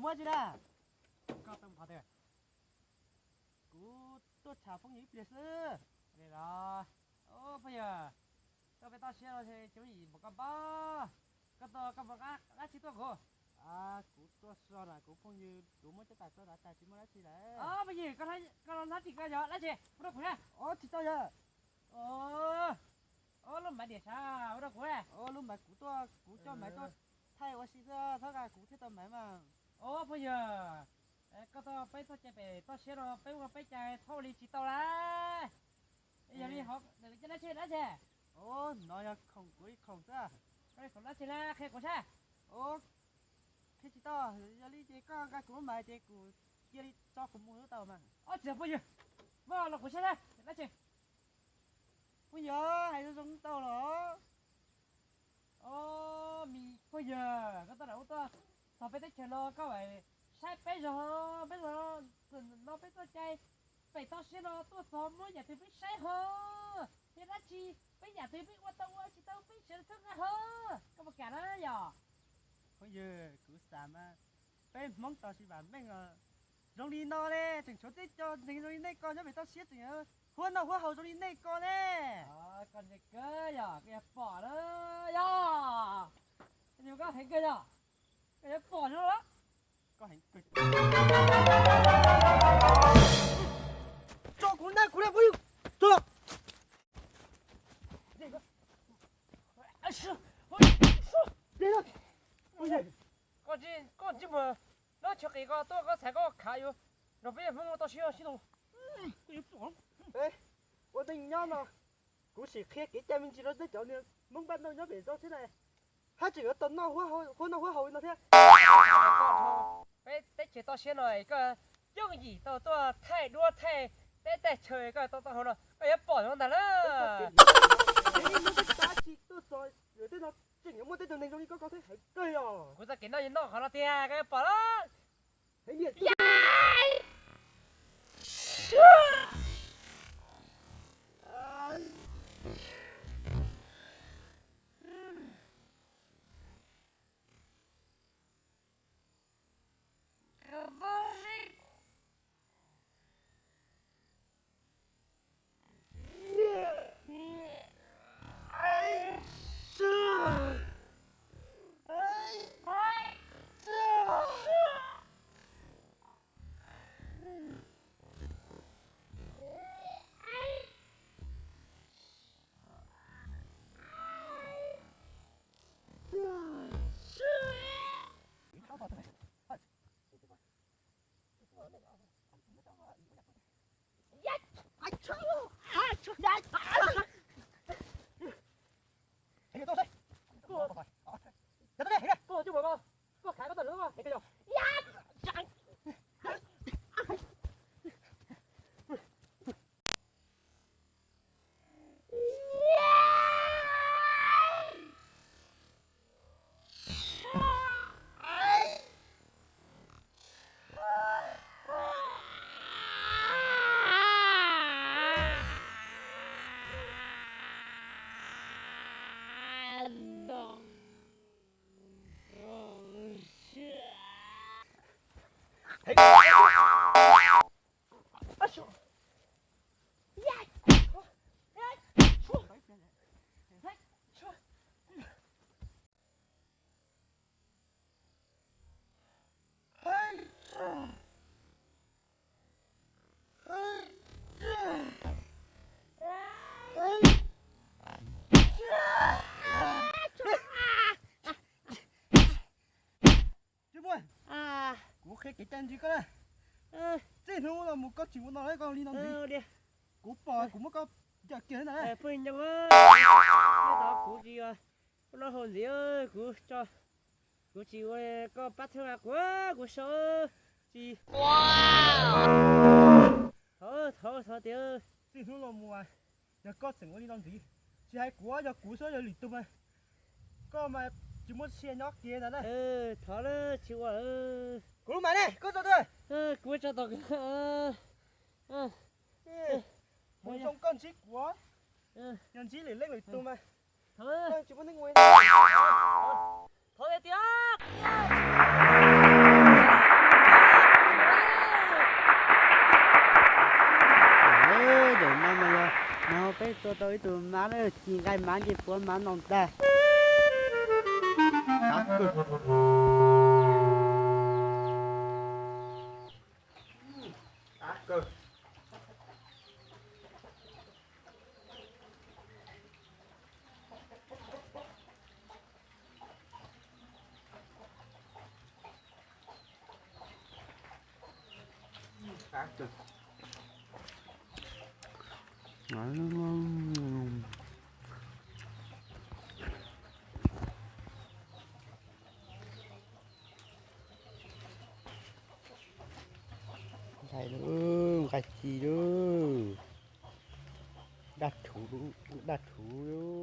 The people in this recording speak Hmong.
Muab tsi na? Koj tuaj qhov twg? Kuv tuaj tham phooj ywg ib pliag xwb. Li los, phooj ywg, koj peb toj siab no tsis muaj yim npaum koj npab. Koj tuaj koj muaj dab tsi tuaj kuv? Kuv tuaj so na kuv phooj ywg, kuv muab coj tas tso na tas tsis muaj dab tsi lawm. Phooj ywg, koj los dab tsi koj yog dab tsi ua rau kuv na? Tsis tau yog. Lub maiv diam sav ua rau kuv na. Lub maiv kuv tuaj kuv coj maiv tuaj thaij ua si xwb, txhob nqa kuv thiaj tau maiv mas. Phooj ywg, koj tuaj peb txoj cai pem toj siab no peb ua peb cai txhob ua li tsis tau lawm. Yog li ho dab tsi dab tsi? Nov yog khoom kuv ib khoom xwb. Koj ib khoom dab tsi na qhia kuv saib. Qhia tsis tau, yog li ces koj nqa kuv lub maiv ces kuv cia li tso kuv mus xwb tau mas. Ob txiv phooj ywg, muab los kuv saib saib dab tsi. Phooj ywg, hais zoo zoo tau los? Ob, me phooj ywg, koj tuaj nram ub tuaj txog peb teb chaws no koj saib peb zog, peb zog no peb txoj cai pem toj siab no tuaj txog muab yam twg peb saib ho. Yog dab tsi peb yam twg peb ua tau ua tsis tau peb sawv daws txhob nqa ho. Koj puas kam na yog? Phooj ywg, kuv xav mas peb Hmoob tos tsis vam meej os. Zoo li no ne, tseem tshuav tej cov ntseeg zoo li nej ko nyob pem toj siab tseem huab noj huab haus zoo li nej ko ne. Koj ntse kawg yog, koj yuav pom na yog. Koj heev kawg yog, koj yuav pom no. Tso kuv na kuv na, tso. Koj tsis mus, no chaw qis ko tuaj koj txhais koj khav yus nrog peb Hmoob toj siab sib ntaus. Ua neej nyob no, kuv sim qhia kev cai me ntsis rau nej cov niag Hmoob npaj noj nyob pem zos thiab na. Haj tseem yuav tau noj huab noj huab haus li no thiab. Peb teb chaws toj siab no koj yooj yim tau tuaj thaij duab thaij peb teb chaws koj tau tau hauv no koj yuav pom zoo ntag na. Tab sis tuaj txog lawm tej no tseem yuav muaj tej tug neeg zoo li koj ko thiab heev kawg os. Kuv txoj kev noj yeej noj qhov no tiag koj yuav pom lawm. Heev niam. Kuv qhia kev cai ntsis koj na. Txij hnub no mus koj tsis ua no lawm, koj li no ntxiv. Kuv pom kuv muab koj ncaws kiag na. Kuv tsis, kuv tsis ua, koj pab txhawb nqa kuv, kuv so tsis. Thov, thov, thov tias txij hnub no mus yog koj tseem ua li no ntxiv, tsis hais kuv, yog kuv xwb yog lwm tus mas koj mas tsis muaj sia nyob kiag ntag na. Thov na, tsis ua. Kuv lub mas ne, koj tso twg? Kuv tso tau. Hmoov zoo koj ntsib kuv, yog ntsib lwm leej lwm tus mas koj tsis muaj neej ua. Thov tiag tiag. Peb tua tau ib tug mab lawm, ci nqaij mab ncej puab mab ntoo tag. Nqaij lub, nqaij ci lub, daj rhuv, daj rhuv.